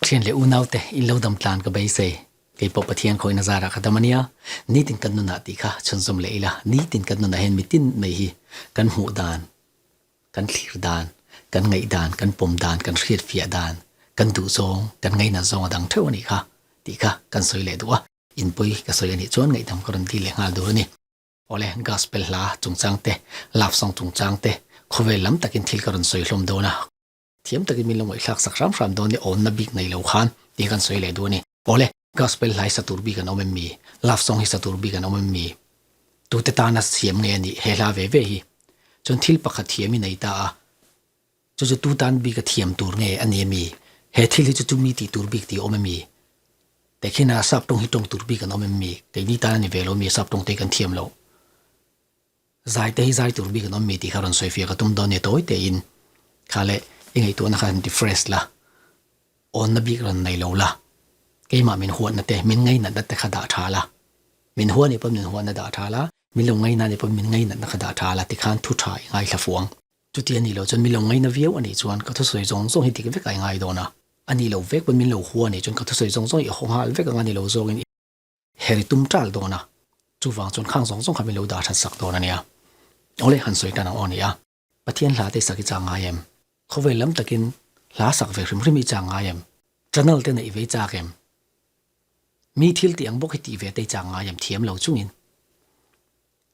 Thian leh unaute in lo dam tlan ka beisei. Kei pawh Pathian khawihna zarah ka dam a nia. Nitin kan nunah tih kha chhunzawm leh ila, nitin kan nunah hian mitin mai hi kan hmuh dan, kan thlir dan, kan ngaih dan, kan pawm dan, kan hriat fiah dan, kan duh zawng, kan ngainat zawng a dang theuh a nih kha tih kha kan sawi leh duh a. Inpui ka sawi a nih chuan ngaihdam ka rawn ti leh nghal dur a ni. Awle, Gospel hla chungchang te, Love song chungchang te, khawvel lam takin thil ka rawn sawi hlawm dawn a. Thiam takin min lo ngaihthlak sak hram hram dawn i awnna bik nei lo khan tih kan sawi leh duh a ni. Awle, Gospel hla hi sa tur bik an awm em mi? Love song hi sa tur bik an awm em mi? Tute tana siam nge a nih he hla ve ve hi? Chuan thil pakhat thiam i nei ta a, chu chu tu tan bik a thiam tur nge a ni em mi? He thil hi chu chu mi tih tur bik tih a awm em mi? Tehkhin a sap tawng hi tawng tur bik an awm em mi? Keini tan a ni ve lo mi sap tawng te hi kan thiam lo. Zai te hi zai tur bik an awm mi tih kha rawn sawi fiah ka tum dawn nia tawi tein kha leh i ngaihtuahna kha han ti fresh la, awnna bik rawn nei lo la, keimah min huatna te, min ngainatna te kha dah tha la, min hua nih pawn min huatna dah tha la, min lo ngaina nih pawn min ngainatna kha dah tha la tikhan thu tha i ngaithla fuang. Chuti a nih loh chuan min lo ngaina viau a nih chuan ka thusawi zawng zawng hi dik vek a i ngai dawn a, a nih loh vek pawn min lo hua a nih chuan ka thusawi zawng zawng i haw nghal vek ang a ni lo zawngin i Heri tum ṭal dawn a, chuvang chuan khang zawng zawng kha min lo dah ṭhat sak dawn a nia. Awle han sawi tan ang aw nia. Pathian hla te sak i chang ngai em? Khawvel lam takin hla sak ve hrim hrim i chang ngai em? Channel te neih ve i chak em? Mi thil tih ang bawk hi tih ve te i chang ngai em thiam lo chungin?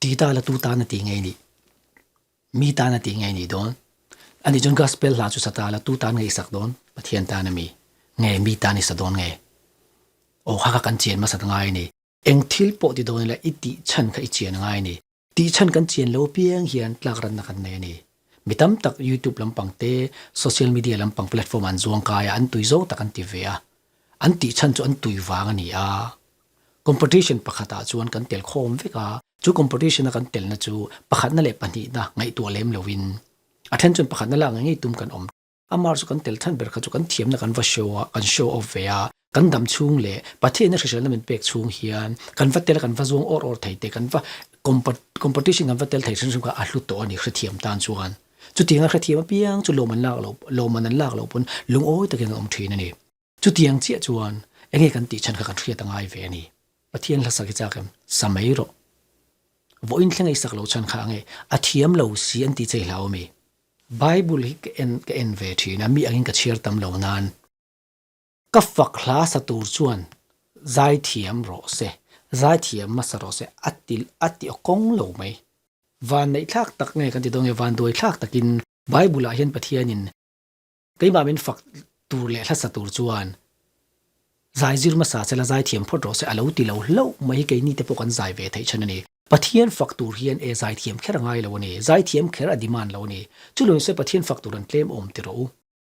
Ti ta la tu tan a ti ngei nih. Mi tan a tih ngei nih dawn. Ani chuan Gospel hla chu sa ta la, tu tan nge i sak dawn? Pathian tan a mi nge mi tan i sa dawn nge? Aw kha kha kan chian hmasat ngai a ni. Eng thil pawh ti dawn ila i tih chhan kha i chian ngai a ni. Tih chhan kan chian lo piang hian tlak ranna kan nei a ni. Mi tam tak YouTube lampang te, social media lampang platform ah an zuang kai a, an tui zawng tak an ti ve a. An tih chhan chu an tui vang a ni a. Competition pakhatah chuan kan tel khawm vek a, chu competition a kan telna chu pakhatna leh pahnihna ngaihtuah lem loin a then chuan pakhatna lak ngei ngei tum kan awm. Amar chu kan tel than ber kha chu kan thiamna kan va show a, kan show off ve a, kan dam chhung leh Pathianna hriselna min pek chhung hian kan va tel a kan va zuang awr awr thei te, kan va competition kan va tel thei hrim hrim kha a hlu tawh a ni hrethiam tan chuan. Chutianga hrethiam apiang chu lawm an lak loh lawm an an lak loh pawn lungawi takin an awm thin a ni. Chutiang chiah chuan enge kan tih chhan kha kan hriat a ngai ve a ni. Pathian hla sak hi chak em? Sa mai rawh. Vawiin thleng ei sak lo chhan kha ange a thiam lo si an tih chei hlau a mi. Bible hi ka en ka en ve thin a, mi angin ka chhiar tam lo nan. Ka fak hla sa tur chuan zaithiam rawh se, zaithiam hmasa rawh se a ti a ti awkawng lo mai. Van neih thlak tak nge kan ti dawn nge van duai thlak takin Bible ah hian Pathianin Keimah min fak tur leh hlasa tur chuan zai zir hmasa che la zai thiam phawt rawh se a lo ti lo hlauh mai hi keini te pawh kan zai ve theih chhan a ni. Pathian fak tur hian e zai thiam kher a ngai lo a ni, zai thiam kher a demand lo a ni. Chu lo se Pathian fak tur an tlem awm ti rawh u.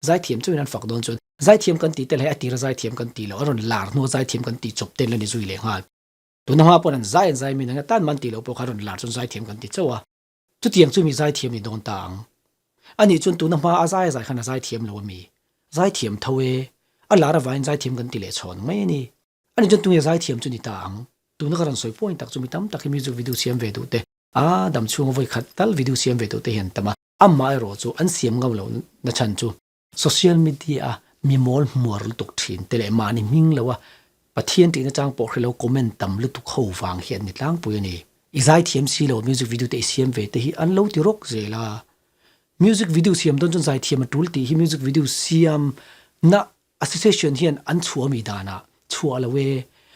Zai thiam chuin an fak dawn chuan zai thiam kan tih tel hei a tira zai thiam kan tih loh a rawn lar hnua zai thiam kan tih chawp ten la ni zui leh nghal. Tuna hma pawn an zai an zai min ang a tan man tih loh pawh kha a rawn lar chuan zai thiam kan ti chauh a. Chutiang chu mi zaithiam ni dawn ta ang. Ani chuan tuna hma a zai a zai khan a zaithiam lo a mi. Zaithiam tho e. A lar avain zaithiam kan ti leh chhawn mai a ni. Ani chuan tunge zaithiam chu ni ta ang. Tuna ka rawn sawi point tak chu mi tam tak hi music video siam ve duh te, a dam chhunga vawi khat tal video siam ve duh te hi an tam a. Amah erawh chu an siam ngam lo na chhan chu social media a mi mawl hmuar lutuk thin te leh mahni hming lo a Pathian tihna chang pawh hrelo comment tam lutuk ho vang hi an ni tlangpui a ni. I zaithiam si lo music video te i siam ve te hi an lo ti rawk zel a. Music video siam dawn chuan zaithiam a tul tih hi music video siam na association hian an chhuah mi danah chhuah lo e.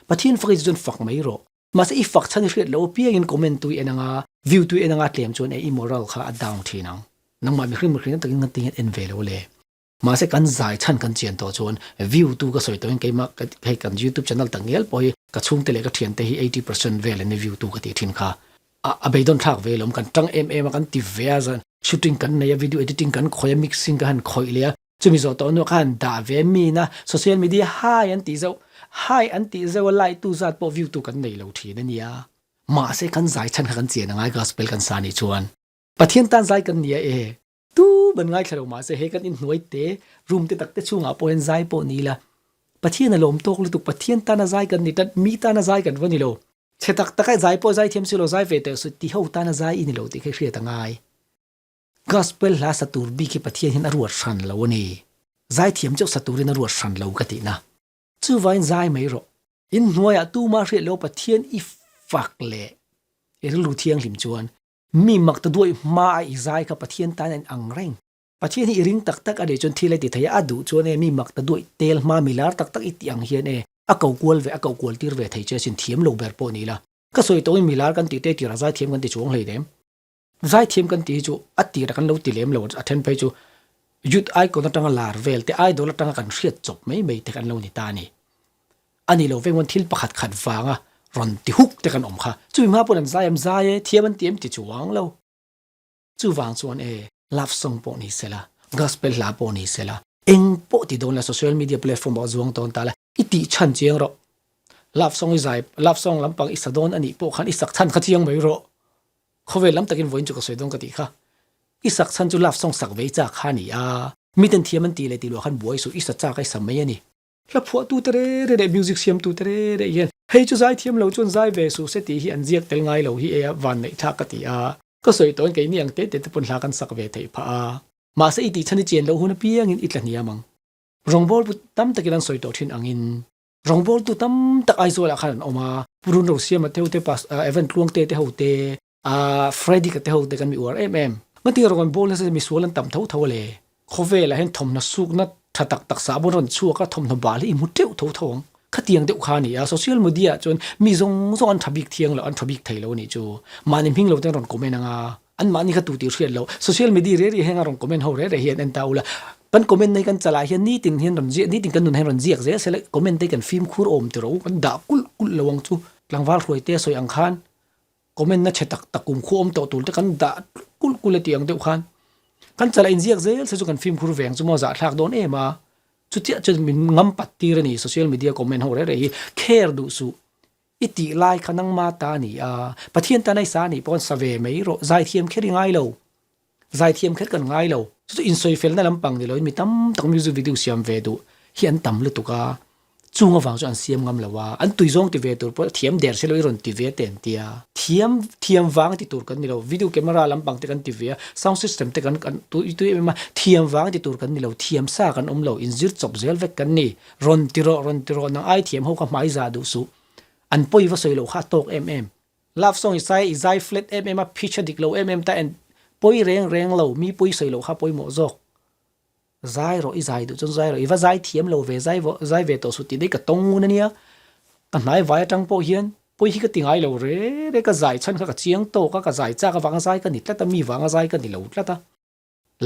Pathian fak i chu chuan fak mai rawh. Mahse i fak chhan i hriat loh apiangin comment tu i en anga, view tu i en anga tlem chuan e i moral kha a down thin ang. Nangmah mihring mihring tam takin kan ti hian en ve lo le. Mahse kan zai chhan kan chian tawh chuan view tu ka sawi tawhin keimah hei kan youtube channel tak ngial pawh hi ka chhungte leh ka thiante hi 80% vel an ni view tu ka tih thin kha. A beidawn thlak ve lawm kan tang em em a kan ti ve a zan shooting kan nei a video editing kan khawih a mixing ka han khawih leh a Chumi zawh tawh hnuah khan dah ve mi na social media hai an tih zauh, hai an tih zauh a like tu zat pawh view tu kan nei lo thin a nia. Mahse kan zai chhan kha kan chian a ngai gospel kan sa nih chuan Pathian tan zai kan nia e. Tu ban ngaithla lo mahse he kan inhnuai te room te tak te chhungah pawh hian zai pawh ni ila Pathian a lawm tawk lutuk Pathian tana zai kan ni tlat mi tana zai kan va ni lo. Chhe tak tak a zai pawh zai thiam si lo zai ve teh suh ti ho tana zai i ni lo tih kha i hriat a ngai. Gospel hla sa tur bik hi Pathian hian a ruat hran lo a ni. Zaithiam chauh sa turin a ruat hran lo ka tihna. Chuvain zai mai rawh. In hnuaiah tuma hriat lo Pathian i fak leh i rilru thianghlim chuan mi mak ta duai hma a i zai kha Pathian tan a in ang reng. Pathian hi i ring tak tak a nih chuan thil a ti thei a, a duh chuan e mi mak ta duai tel hma mi lar tak tak i tih ang hian e a ko kual ve a ko kual tir ve thei che asin thiam lo ber pawh ni ila. Ka sawi tawhin mi lar kan tih te tirah zaithiam kan ti chuang hleinem. Zaithiam kan tih hi chu a tirah kan lo ti lem lo, a then phei chu youth icon atanga lar vel te, idol atanga kan hriat chawp mai mai te kan lo ni ta a ni. A ni lo veng thil pakhat khat vanga rawn ti huk te kan awm kha. Chumi hma pawn an zai am zai e, thiam an ti em ti chuang lo. Chuvang chuan e, love song pawh ni sela, gospel hla pawh ni sela, eng pawh ti dawn la social media platform ah zuang dawn ta la, i tih chhan chiang rawh. Love song i zai, love song lampang i sa dawn a nih pawh khan i sak chhan kha chiang mai rawh. Khawvel lam takin vawiin chu ka sawi dawn ka tih kha. I sak chhan chu love song sak vei chak kha a ni a, miten thiam an tih leh tih luah khan buai suh, i sa chak a i sa mai a ni. Hla phuahtu te re re leh music siamtu te re re hian hei chu zai thiam lo chuan zai ve suh se tih hi an ziak tel ngai lo hi e a vanneih thlak ka ti a, ka sawi tawn keini ang te te te pawn hla kan sak ve theih phah a. Mahse i tih chhan i chian loh hun apiangin i tla hniam ang. Rawngbawl bu tam takin an sawi tawh thin angin Rawngbawltu tam tak Aizawlah khan an awm a, Pu Run Rosiama te ho te, Evan Tluangte te ho te, Freddy-ka te ho te kan mi uar em em. Ngatinge rawn kan bawl nasa mi sual an tam tho tho a le. Khawvelah hian thawmhnaw sukna tha tak tak sah pawn rawn chhuak a, thawmhnaw bal hi i hmu teuh tho tho ang. Khatiang deuh kha a ni a, social media ah chuan mi zawng zawng an tha bik thiang lo, an tha bik thei lo a nih chu. Mahni hming lo ten rawn comment ang a. An mahni kha tu tih hriat loh. Social media re re heng a rawn comment ho re re hi an en ta ula. Kan comment nei kan chalah hian nitin hian rawn ziak nitin kan nun hian rawn ziak zel sela comment te kan fimkhur awm ti rawh u kan dah kulh kulh lo ang chu. Tlangval hruai te sawi ang khan comment na chhe tak tak kum khu awm tawh tur te kan dah kulh kulh a tih ang deuh khan kan chalah in ziak zel se chu kan fimkhur ve ang chu maw zahthlak dawn em a. Chutiah chuan min ngam pat tir a ni social media comment ho re re hi care duh suh. I tih lai kha nangma ta a ni a, Pathian tan a i sa anih pawh an sa ve mai rawh, zaithiam kher i ngai lo, zaithiam kher kan ngai lo. Chu chu insawifelna lampang ni loin mi tam tak music video siam ve duh hi an tam lutuk a, chung avang chu an siam ngam lo a, an tui zawng ti ve tur pawh thiam der se lo i rawn ti ve te an ti a, thiam thiam vang ti tur kan ni lo, video camera lampang te kan ti ve a, sound system te kan kan tui tui em em a, thiam vang ti tur kan ni lo, thiam sa kan awm lo, inzir chawp zel vek kan ni. Rawn ti rawh, rawn ti rawh, nang ai thiam ho kha hmai za duh suh. An pawi va sawi loh kha a tawk em em. Love song i sai, i zai flat em em a, pitch a dik lo em em ta en pawi reng reng lo, mi pawi sawi loh kha pawimawh zawk. Zai rawh, i zai duh chuan zai rawh, i va zai thiam lo ve, zai zai ve tawh suh tih daih ka tawng ngun a nia. Ka hnai vai atang pawh hian pawi hi ka ti ngai lo re re, ka zai chhan kha ka chiang tawk a, ka zai chak avanga zai ka ni tlat a, mi vanga zai ka ni lo tlat a.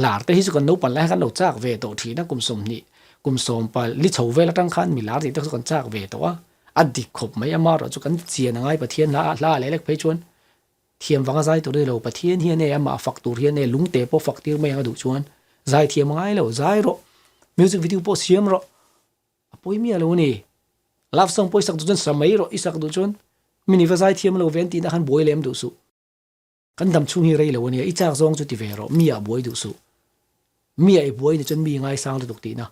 Lar te hi chu kan naupan lai khan kan lo chak ve tawh thin a, kum 20, kum sawm pal li chho vel atang khan mi lar tih te chu kan chak ve tawh a, a dik khawp mai amaherawh chu kan chian a ngai Pathian hla hla leh lek phei chuan thiam vanga zai tur a ni lo, Pathian hian e amah fak tur hian e lungte pawh fak tir mai ang a duh chuan zai thiam a ngai lo, zai rawh, music video pawh siam rawh, a pawi miah lo a ni. Love song pawh i sak duh chuan sa mai rawh, i sak duh chuan mi ni va zai thiam lo ve an tihna khan buai lem duh suh. Kan dam chhung hi rei lo a nia, i chak zawng chu ti ve rawh, mi ah buai duh suh. Mi ah i buai ni chuan mi i ngaisang lutuk tihna.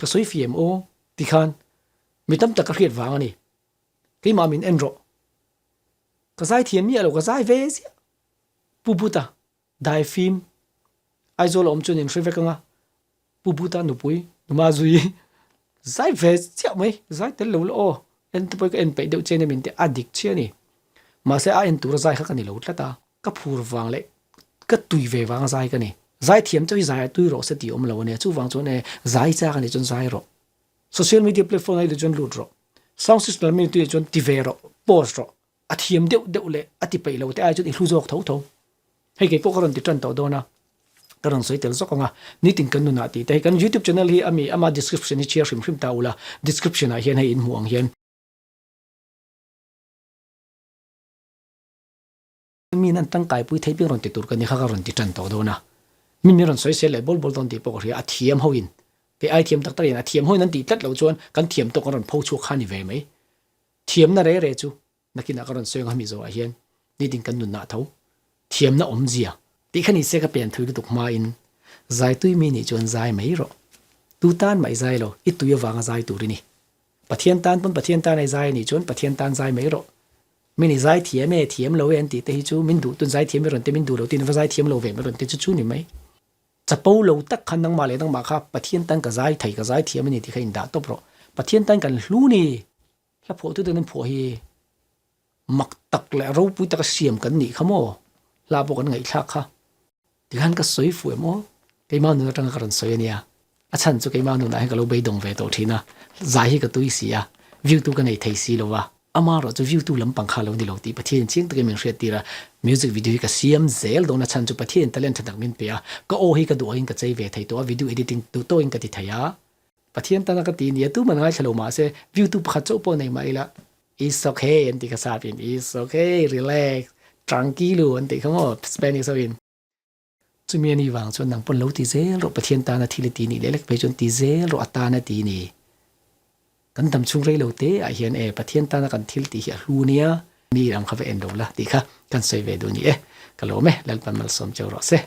Ka sawi fiam aw, tikhan mi tam tak ka hriat vang a ni. Keimah min en rawh. Ka zai thiam miah lo, ka zai ve ziah. Pu Buta, dai fim, Aizawl a awm chuan in hre vek ang a. Pu Buta nupui, numa zui, zai ve chiah mai, zai tel lo la aw, en te pawh ka en peih deuh che nia min ti a dik chiah a ni. Mahse a en tura zai kha ka ni lo tlat a, ka phur vang leh ka tui ve vanga zai ka ni. Zai thiam chauh hi zai a tui rawh se tih awm lo a nia, chuvang chuan e zai chak a nih chuan zai rawh. Social media platform a i duh chuan lut rawh, sound system lam i tui chuan ti ve rawh, post rawh. A thiam deuh deuh leh a ti peih lo te ai chuan i hlu zawk tho tho. Hei kei pawh ka rawn ti tan tawh dawn a, ka rawn sawi tel zawk ang a, nitin kan nunah tih te hei kan youtube channel hi ami ama description hi chhiar hrim hrim ta ula, description ah hian hei in hmuh ang hian. Min an tangkaipui thei piang rawn ti tur ka ni kha ka rawn ti tan tawh dawn a, min min rawn sawi sel leh bawl bawl dawn tih pawh ka hria, a thiam ho in kei ai thiam tak tak in a thiam ho in an tih tlat loh chuan kan thiam tawk an rawn pho chhuak kha a ni ve mai. Thiamna re re chu nakinah ka rawn sawi ang a mi zawhah hian nitin kan nunah tho thiamna awmzia tih kha ni se ka pen thui lutuk hmain zaitui mi nih chuan zai mai rawh. Tu tan mah i zai lo, i tui avanga zai tur i ni. Pathian tan pawn Pathian tan a i zai a nih chuan Pathian tan zai mai rawh. Mi ni zai thiam e, thiam lo e an tih te hi chu min duh tun zai thiam i rawn ti, min duh lo tin va zai thiam lo ve mai rawn ti chu chu ni mai. Chapo lo tak khan nangmah leh nangmah kha Pathian tan ka zai thei, ka zai thiam a ni tih kha indah tawp rawh. Pathian tan kan hlu ni. Hla phuahtu ten an phuah hi mak tak leh ropui taka siam kan nih kha maw? Hla pawh kan ngaihthlak kha. Tikhan ka sawi fuh em aw? Keimah nun atanga ka rawn sawi a nia. A chhan chu keimah nunah hian ka lo beidawng ve tawh thin a, zai hi ka tui si a, view tu ka nei thei si lo va. Amaherawh chu view tu lampang kha lo ni lo tih Pathianin chiang takin min hriat tir a, music video hi ka siam zel dawn a chhan chu Pathianin talent tha tak min pe a, ka aw hi ka duh angin ka chei ve thei tawh a, video editing duh tawhin ka ti thei a. Pathian tana ka ti nia tuman ngaithla lo mahse view tu pakhat chauh pawh nei mah ila It's okay an ti kha sap in It's okay relax tranquilo an tih kha maw Spanish ho in. Chumi ani vang chuan nang pawn lo ti zel rawh Pathian tana thil i ti nih leh lek phei chuan ti zel rawh a tana ti ni. Kan dam chhung rei lo te ah hian e Pathian tana kan thil tih hi a hlu nia mi ram kha va en lo la tih kha kan sawi ve duh ni e. Ka lawm e Lalpan malsawm cheu rawh se.